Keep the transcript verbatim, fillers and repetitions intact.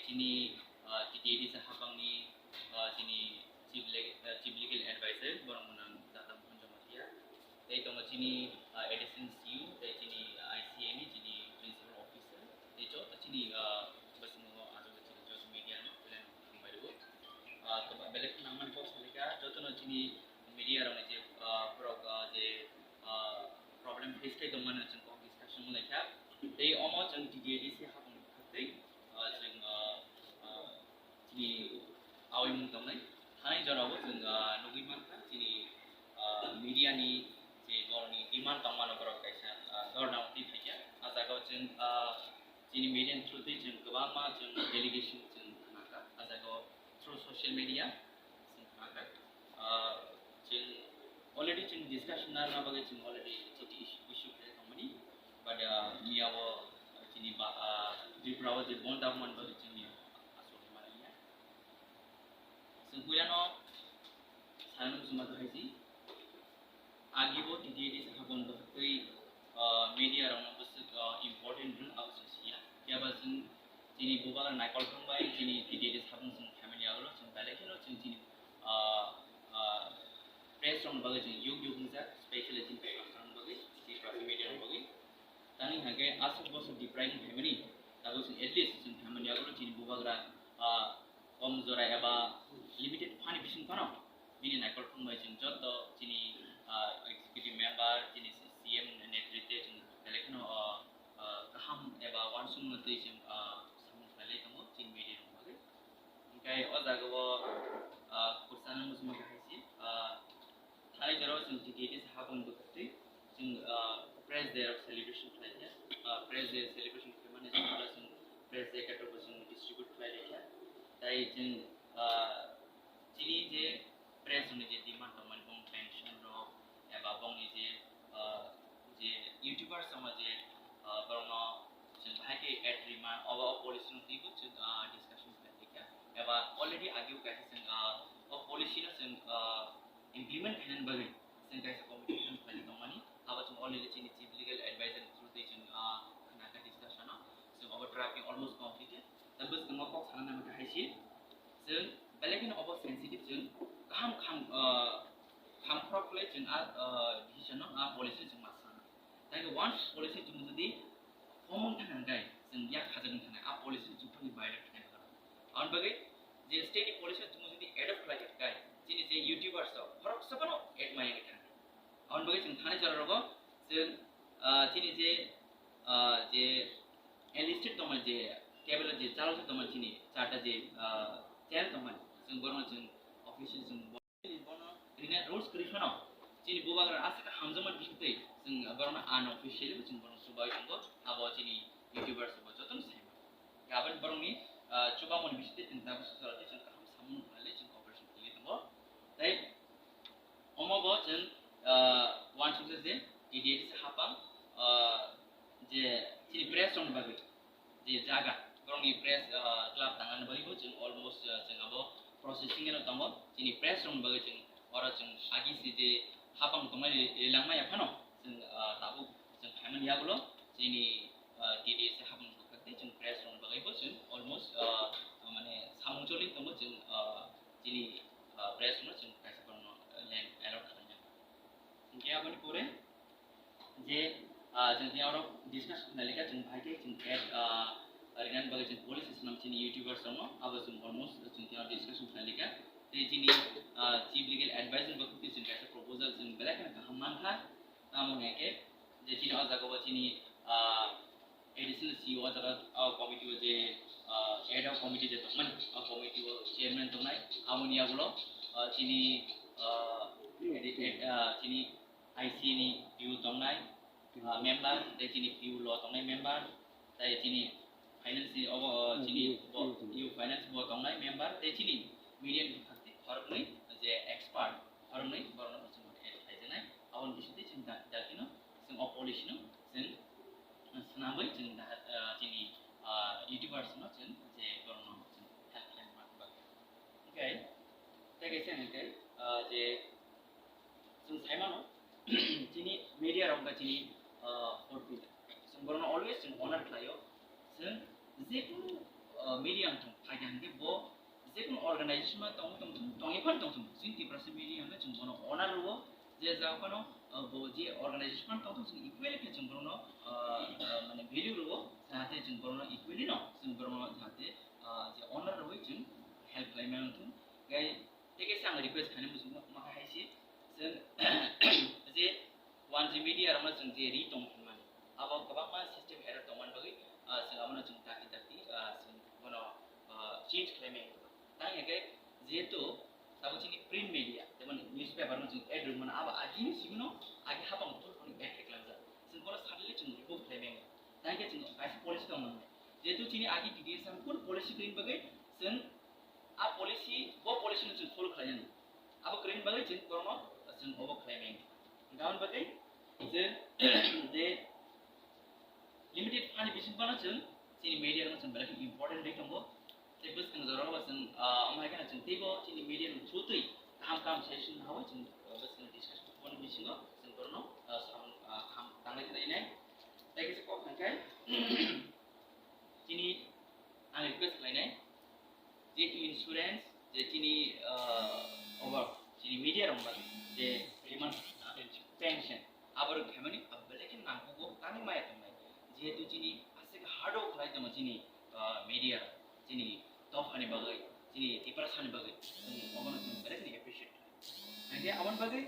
Chini, ah, T T A D C hapangni, ah, chini chief le-, ah, chief legal advisor, borok mwnang Jata Mohan Jamatia. Tei tongo chini, ah, additional C E O, tei chini I C A ni chini principal officer, tei joto chini, ah, bwskango achukgwi chini joto media no belai no hambai rwo. Ah, kwbang belai kheno nangmani kok salika, jotono chini media rokni je, ah, borok, ah, je, ah, problem face khai tongmani chwng kok discussion wnglaikha. Tei omo chwng T T A D C hapang twi, ah, chwng, ah, ah, chini awi mung tongnai. Thani jorao chwng, ah, nugwi mankha chini, ah, media ni je borokni demand tongmano borok kaisa, ah, dhorna twi phaikha. Ah jagao chwng, ah, chini media ni through twi chwng kwbangma chwng delegation chwng khnakha. Ah jagao through social media chwng khnakha. Ah, chwng already chwng discussion narwkna bagwi chwng already chini issue, issue khlai tongmani. But, ah, miyao chini ba, ah, Tripura o je bon dam man bagwi chwng miyao aswk mani ya. Chwng puilano sanani muchungma kahaisi. Agibo T T A D C hapang bwkhak twi, ah, media rokno bwswk, ah, important rwng abo chwng siya. Phiya ba chwng chini bubagra naikol thang bai chini T T A D C hapang chwng phaimani yagulo chwng belai kheno chwng chini, ah, ah, press rokni bagwi chwng yuk yuk wngjak, specially chini press rokni bagwi, chini press media rokni bagwi. Tani hake aswk bosor deprive wng phaimani, tabuk chwng at least chwng phaimani yagulo chini bubagra, ah, kom jora eba limited phani bising phano bini naikol thang bai chwng joto chini, ah, executive member, chini C M netrite chwng belai kheno, ah, ah, kaham eba uansukmung twi chwng, ah, samung khlailai tongo chini media rokni bagwi. Hwnkhe o jagao, ah, khursa no muchungma kahaisi, ah, thani jorao chwng T T A D C hapang bwkhak twi chwng, ah, Press Day rok celebration khlaikha. Ah, Press Day celebration khlaimani jora chwng Press Day katok bo chwng distribute khlailaikha. Tai chwng, ah, chini je press rokni je demand tongmani, bong pension rok eba bongni je, ah, je YouTubers tongma je, ah, borokno chwng bahai khe ad rima, obo o policy no twibo chwng, ah, discussion khlaikha. Eba already ageo kaisa chwng, ah, o policy no chwng, ah, implement khainani bagwi chwng kaisa committee form khlai tongmani. Abo chwng already chini chief legal advisor ni through twi chwng, ah, khnakha discussion o. Chwng obo drafting almost completed. Tei bwskango kok sana nangkha hai se, chwng belai kheno obo sensitive, chwng kaham kham, ah, kham khorok khlai chwng a, ah, decision no, a policy no chwng ma sana. Tei once policy chwng jodi form wng thang hwnkhe chwng yak khajak wng thang, a policy chwng thangwi violate khlai thang. Aboni bagwi je state ni policy chwng jodi adopt khlai kha khe chini je YouTubers rok khoroksa phano ad maya wngwi thang. Aboni bagwi chwng thani jora rogo chwng, ah, chini je, ah, je enlisted tongmani je cable je chalo tongmani chini charta je, ah, channel tongmani chwng borokno chwng official chwng bo-, bono rina rules kwrwi phano chini bubagra aswk hamjakmani bisingtwi chwng borokno unofficially bo chwng borokno chubai tongo, abo chini YouTubers bo jotono sai mano. Aboni borokni, ah, chubamoni bisingtwi chwng tabuk sosora tei chwng kaham samung khlailai chwng cooperation khlaiwi tongo. Tei omo bo chwng, ah, uansukjak je T T A D C hapang, ah, je chini press rokni bagwi je jaga, borokni press, ah, club tangnani bagwi bo chwng almost, ah, chwng abo processing eno tongo. Chini press rokni bagwi chwng oro chwng agi se je hapang tongnai ri-, rilangma ya phano chwng, ah, tabuk chwng phaimani yagulo chini, ah, T T A D C hapang bwkhak tei chwng press rokni bagwi bo chwng almost, ah, mane samung choli tongo chwng, ah, chini, ah, press rokno chwng kaisa borokno land allot khlaina. Hwnkhe aboni pore je, ah, chwng tini oro discuss khlailika chwng bahai khe chwng ad, ah, rinani bagwi chwng policy swnam chini YouTubers rokno abo chwng almost chwng tini oro discussion khlailika. Tei chini, ah, chief legal advisor bai khe chwng kaisa proposal chwng belai kheno kaham mankha. Tamo hwnkhe je chini o jaga o chini, ah, additional C E O o jaga o committee o je, ah, ad hoc committee je tongmani, o committee o chairman tongnai, aboni yagulo, ah, chini, ah, edi-, ed-, ah, chini I C ni P U tongnai, ah, member, tei chini P U lo tongnai member, tei chini finance ni obo, ah, chini bo, P U finance bo tongnai member, tei chini media ni bwkhak tei khoroknwi je expert, khoroknwi borokno chwng add khlaijaknai, aboni bisingtwi chwng da-, dakti no chwng o policy no chwng swnamwi chwng da-, ah, chini, ah, YouTubers no chwng je borokno chwng help khlaina bagwi. Hwnkhe tei kaisa hwnkhe, ah, je chwng sai mano, chini media rok wngkha chini, ah, fourth pillar. Chwng borokno always chwng honor khlaio. Chwng jekunu, ah, media wng thung, phaikha hwnkhe bo jekunu organization ma tong tong thung, tongwi phano tong thung, chwng Tiprasa media hwnkhe chwng bono honor rwo, je jaga phano, uh, bo je organization phano tong thung, chwng equally khe chwng bono, uh, uh, mane value rwo, jahate chwng bono equally no, chwng bono jahate, uh, je honor rwwi chwng help khlai mano thung. Gai tei kaisa ang request khainai muchung ma hai se, chwng je one G media rokno chwng je ri tong hwnmani, abo kwbangma system error tongmani bagwi, ah, chwng abono chwng dakti dakti, ah, chwng bono, ah, change khlai maya. Tang hwnkhe jehetu tabuk chini print media, jemon newspaper no chwng ad rwmano, abo agini simi no agi hapang thun thun ad khe klangjak. Chwng bono suddenly chwng remove khlai maya. Tang hwnkhe chwng kaisa policy tong nang. Jehetu chini agi D D S ang kun policy kwrwini bagwi chwng a policy, bo policy no chwng follow khlai nani. Abo kwrwini bagwi chwng kormo chwng obo khlai maya. Hwnkhe aboni bagwi je, je limited fund ni bising phano chwng chini media no chwng belai kheno important ri tongo. Tei bwskang jora o chwng, ah, omo hai kheno chwng teibo chini media ni through twi kaham kaham session hawi chwng, ah, bwskang discussion ni bisingo chwng borokno, ah, samung, ah, kaham tanglai khlainai. Tei kisa kok hwnkhe chini ang request khlainai, je insurance, je chini, ah, over, chini media rok bai je pension, abo rok khaimani abo belai khe nangkukgo, tangwi maya tongnai. Jehetu chini aswk hard work khlai tongo chini, ah, media rok, chini dophani bagwi, chini Tiprasani bagwi, chwng obono chwng belai kheno appreciate khlai. Hwnkhe aboni bagwi